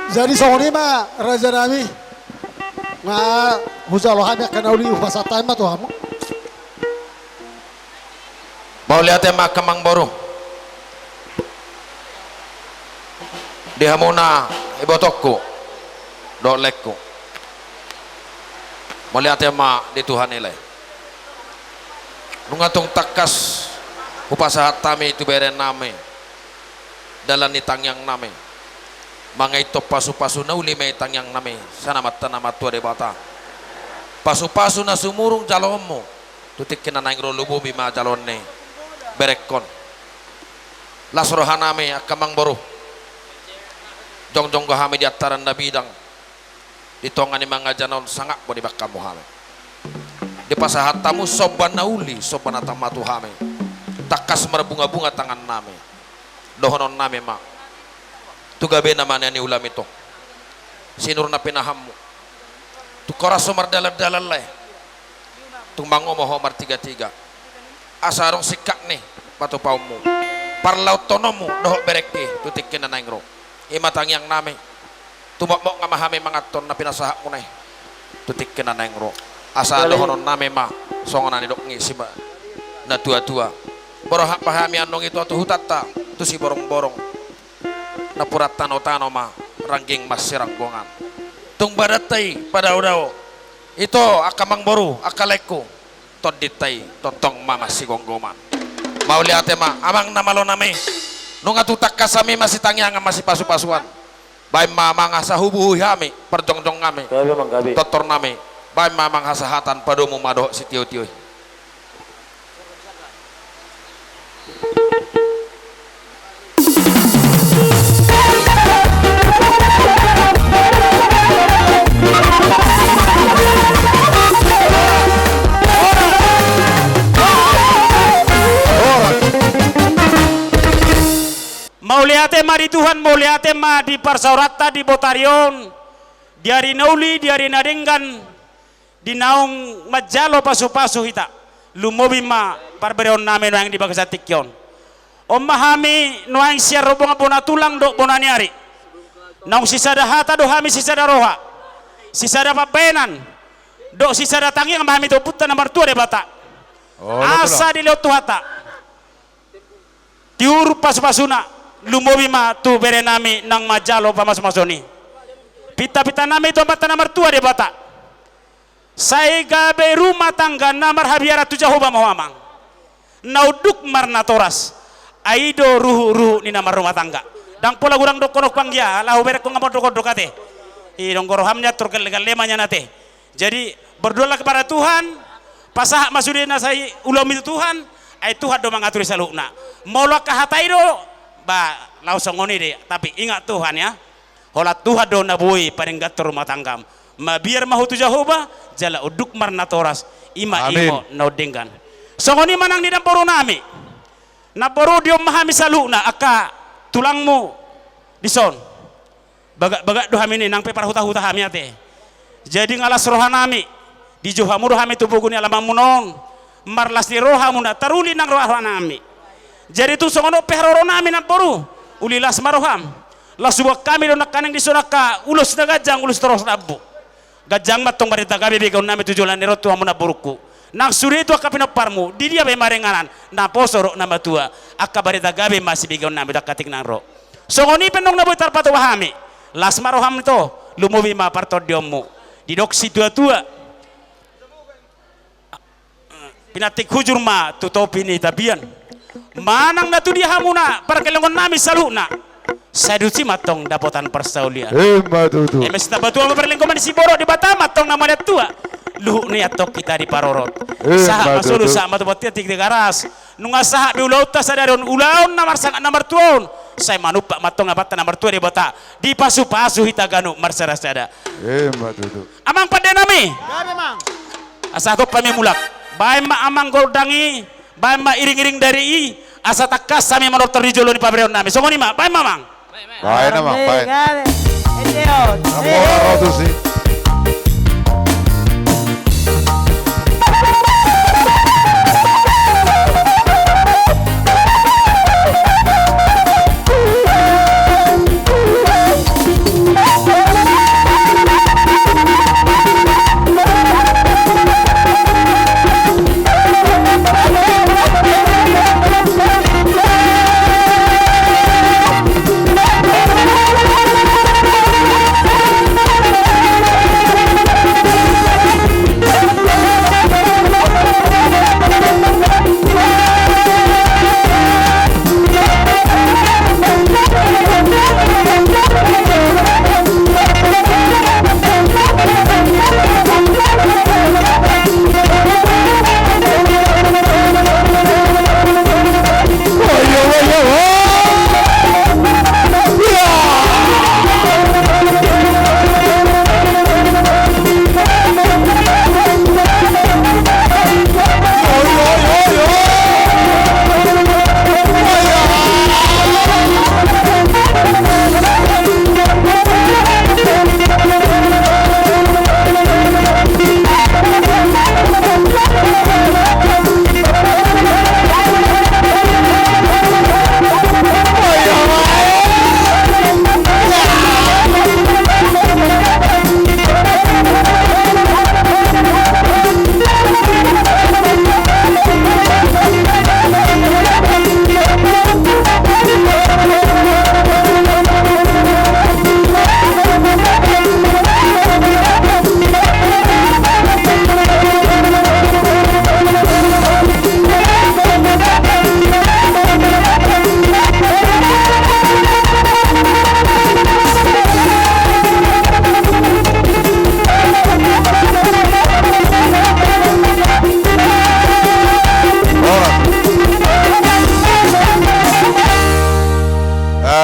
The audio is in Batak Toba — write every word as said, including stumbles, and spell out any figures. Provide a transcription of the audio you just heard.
Jadi songon i ma raja nami. Nga hujalo hami angka na uli, hupasahat hami ma tu hamu. Mauliate ma angka amangboru. Di hamuna ibotongku dohot laengku. Mauliate ma di Tuhan i lae. Nunga tung tangkas hupasahat hami tu bere nami dalan ni tangiang nami. Mangihut pasupasu na uli ma i tangiang nami sian Amanta na martua Debata. Pasupasu na sumurung jaloonmu tu tingki na naeng ro, lumobi ma jaloon ni berengkon. Las roha nami angka amangboru. Jongjong do hami di antaran na bidang di tonga ni mangaja on, sangap do dibahen hamu hami. Dipasahat hamu somba na uli, somba na tama tu hami. Tangkas marbungabunga tangan nami. Dohonon nami ma, tu gabena ma nian ni ulaon i tong. Sinur na pinahanmu. Tung horas ho mardalandalan lae. Tung mangomo ho martigatiga. Asa adong singkat ni patupaonmu, parlauthononmu dohot berengki tu tingki na naeng ro. I ma tangiang nami. Tumokmok nga ma hami manganhon na pinasahatmuna i tu tingki na naeng ro. Asa dohonon nami ma songon na nidok ni si ma-, natuatua. Borhat ma hami annon i tu hutanta, tu siborongborong. Napuran tanotano ma, rangging marsiranggongan. Tung badanta i padaodao. Ito angka amangboru, angka laengku. Tondinta i tongtong ma marsigomgoman. Mauliate ma amang na malo nami. Nunga tung tangkas hami masitangiangan, masipasupasuan. Bahen ma amang asa hubuhui hami parjongjong nami. Gabe, amang, gabe. Tortor nami. Bahen ma amang hasahatan, padomu ma dohot sitiotio i. Mauliate ma di Tuhan, mauliate ma di parsaoranta di botari on, di ari na uli, di ari na denggan, di naung manjalo pasupasu hita, lumobi ma parbereon nami nuaeng di bagasan tingki on. On ma hami nuaeng sian rombongan bona tulang dohot bona ni ari. Naung sisada hata do hami, sisada roha, sisada pambahenan, dohot sisada tangiang ma hami tu Ompunta na martua Debata. Olo, asa olo. Dilehon Tuhanta tiur pasupasuna, lumobi ma tu bere nami naung manjalo pamasumasuon i. Pintapinta nami tu Amanta na martua Debata. Sai gabe rumah tangga na marhabiaran tu Jahowa ma ho amang. Na unduk marnatoras. Ai i do ruhutruhut ni na marrumah tangga. Ndang pola godang dohonon panggia, laho berengkon nga mondokondok ate. I do roham nian tor gallegalle ma nian ate. Jadi, berdoalah kepada Tuhan, pasahat ma sude na sai ulaonmi tu Tuhan, ai Tuhan do mangaturi saluhutna. Molo angka hata i do, ba, laos songon i do, tapi ingat Tuhan ya. Holan Tuhan do na boi padengganhon rumah tanggam. Mabiar ma ho tu Jahowa, jala unduk marnatoras, i ma, amin, imo na undenggan. Songon i ma nang di namboru nami. Namboru, di on ma hami saluhutna, angka tulangmu dison. Bagak-bagak do hami ni, nang pe parhutahuta hami ate. Jadi nga las roha nami, dijou hamu do hami tu pogu ni alamanmuna on. Marlas ni roha hamuna, taruli nang roha nami. Jadi tung songon on pe haroro nami namboru, uli las ma roham. Laos huboan hami do nangkaning dison angka ulos na ganjang, ulos torop rambu. Ganjang ma antong barita gabe begeon nami tu joloan ni ari on tu hamu namborungku. Nang sude tu angka pinomparmu, di dia pe maringanan, naposo dohot na matua, angka barita gabe ma sibegeon nami tu angka tingki na naeng ro. Songon i pe nang na boi tarpatupa hami, las ma roham ito, lumobi ma partondionmu. Didok situatua, pinantik hujur ma tu topi ni tapian. Manang na tu dia hamuna pargellengon nami saluhutna, sai disi ma antong dapotan parsaulian. Emma tutu. Eme sitamba tua ma parlinggoman ni siborok, Debata ma antong na mauliate tua. Luhut ni antong hita diparorot. Emma tutu. Sahat ma solu, sahat ma tu bontean, tingki Tigaras. Nunga sahat be ulaonta sadari on, ulaon na marsangap na martua on. Sai manumpak ma antong Amanta na martua Debata, dipasupasu hita ganup marsadasada. Emma tutu. Amang pande nami. Gabe, Mang. Asa hatop hami mulak. Baen ma amang gondang i, baen ma iringiring dari i, asa tangkas hami manortor di jolo ni pabereon nami. Songon i ma, baen ma, Mang. Baen, Amang, baen. Gabe. Ende on. Amang, ende on. Ro tusi.